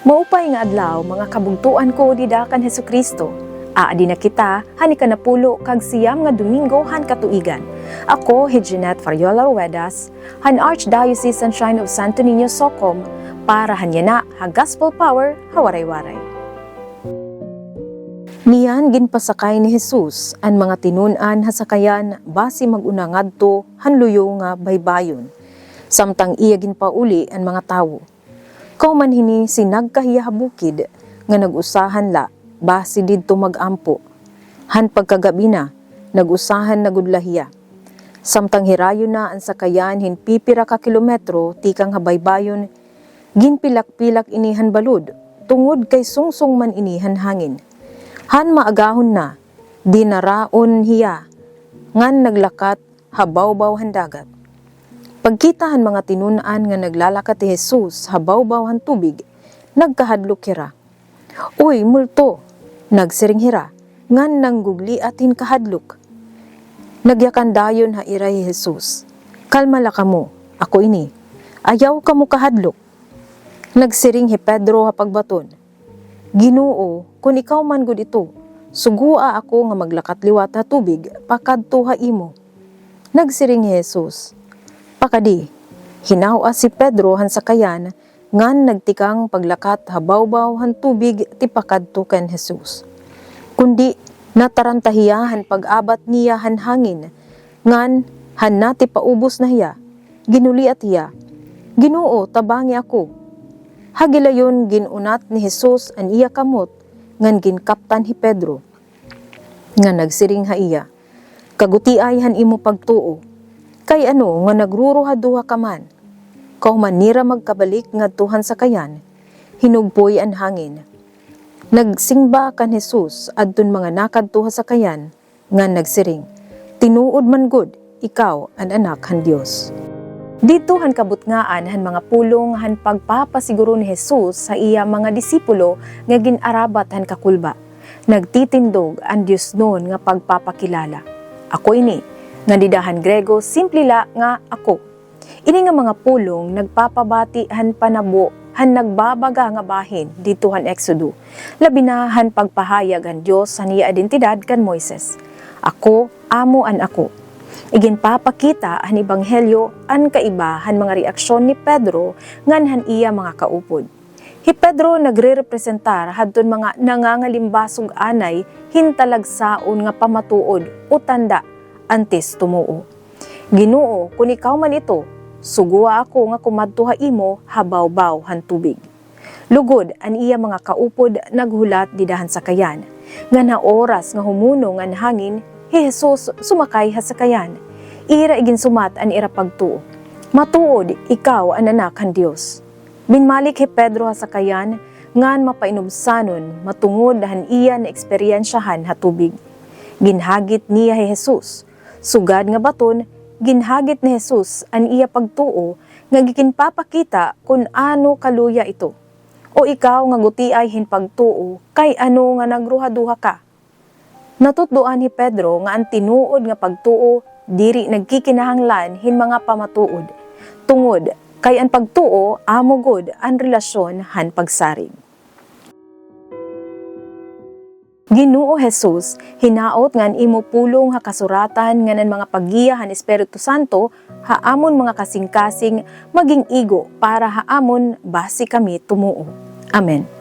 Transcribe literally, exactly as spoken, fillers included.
Maupay nga adlaw, mga kabugtoan ko dida kan Hesukristo. Aadi na kita han ikanapulo kag siyam nga Domingo han katuigan. Ako hi Jeanette Fariola Ruedas, han Archdiocese and Shrine of Santo Niño, Socom, para han yana ha Gospel Power ha Waray-Waray. Niyan ginpasakay ni Jesus an mga tinun-an ha sakayan basi mag-una ngadto han luyo nga baybayon, samtang iya ginpauli an mga tawo. Kahuman hini sinagka hiya ha bukid nga nag-usahan la basi didto mag-ampo. Han pagkagab-i na, nag-usahan na gud la hiya. Samtang hirayo na an sakayan hin pipira ka kilometro tikang ha baybayon, ginpilak-pilak ini han balod, tungod kay sungsong man ini han hangin. Han maagahon na, dinaraon hiya ngan naglakat ha bawbaw han dagat. Pagkita han mga tinun-an nga naglalakat hi Jesus ha bawbaw han tubig, nagkahadlok hira. "Uy, multo!" nagsiring hira, ngan nanggugliat hin kahadlok. Nagyakan dayon ha ira hi Jesus, "Kalma la kamo, ako ini. Ayaw kamo kahadlok." Nagsiring hi Pedro ha pagbaton, "Ginoo, kon ikaw man gud ito, sugoa ako nga maglakat liwat ha tubig pakadto ha imo." Nagsiring hi Jesus, "Pakadi." Hinaw-as hi Pedro han sakayan ngan nagtikang paglakat ha bawbaw han tubig tipakadto kan Jesus. Kundi nataranta hiya han pag-abat niya han hangin, ngan han natipaubos na hiya, ginuliat hiya, "Ginoo, tabangi ako." Ha gilayon gin-unat ni Jesus an iya kamot ngan ginkaptan hi Pedro, ngan nagsiring ha iya, "Kagutiay han imo pagtuo. Kay ano nga nagruruhaduha ka man?" Kahuman nira magkabalik ngadto han sakayan, hinugpoy an hangin. Nagsingba kan Jesus adton mga nakadto ha sakayan, ngan nagsiring, "Tinuod man gud, ikaw an Anak han Dios." Didto han kabutngaan han mga pulong han pagpapasiguro ni Jesus ha iya mga disipulo nga gin-arabat han kakulba, nagtitindog an diosnon nga pagpapakilala. "Ako ini," nga dida han Grego, simple la nga "ako." Ini nga mga pulong nagpapabati han panabo han nagbabaga nga bahin didto han Exodo, labi na han pagpahayag han Dios han iya identidad kan Moises, "Ako amo an ako." Iginpapakita han Ebanghelyo an kaiba han mga reaksyon ni Pedro ngan han iya mga kaupod. Hi Pedro nagrerepresentar hadton mga nangangalimbasog anay hin talagsaon nga pamatuod o tanda antes tumuo. "Ginoo, kon ikaw man ito, sugoa ako nga kumadto ha imo ha bawbaw han tubig." Lugod an iya mga kaupod naghulat dida han sakayan, ngan ha oras nga humunong an hangin, hi Jesus sumakay ha sakayan. Ira iginsumat an ira pagtuo, "Matuod, ikaw an Anak han Dios." Binmalik hi Pedro ha sakayan ngan mapainubsanon matungod han iya naeksperyensyahan ha tubig. Ginhagit niya hi Jesus. Sugad nga baton, ginhagit ni Jesus an iya pagtuo nga giginpapakita kon ano kaluya ito. "O ikaw nga gutiay hin pagtuo, kay ano nga nagruhaduha ka?" Natutdoan hi Pedro nga an tinuod nga pagtuo diri nagkikinahanglan hin mga pamatuod, tungod kay an pagtuo amo gud an relasyon han pagsarig. Ginoo Jesus, hinaot nga an imo pulong ha kasuratan ngan an mga paggiya han Espiritu Santo ha amon mga kasingkasing maging igo para ha amon basi kami tumuo. Amen.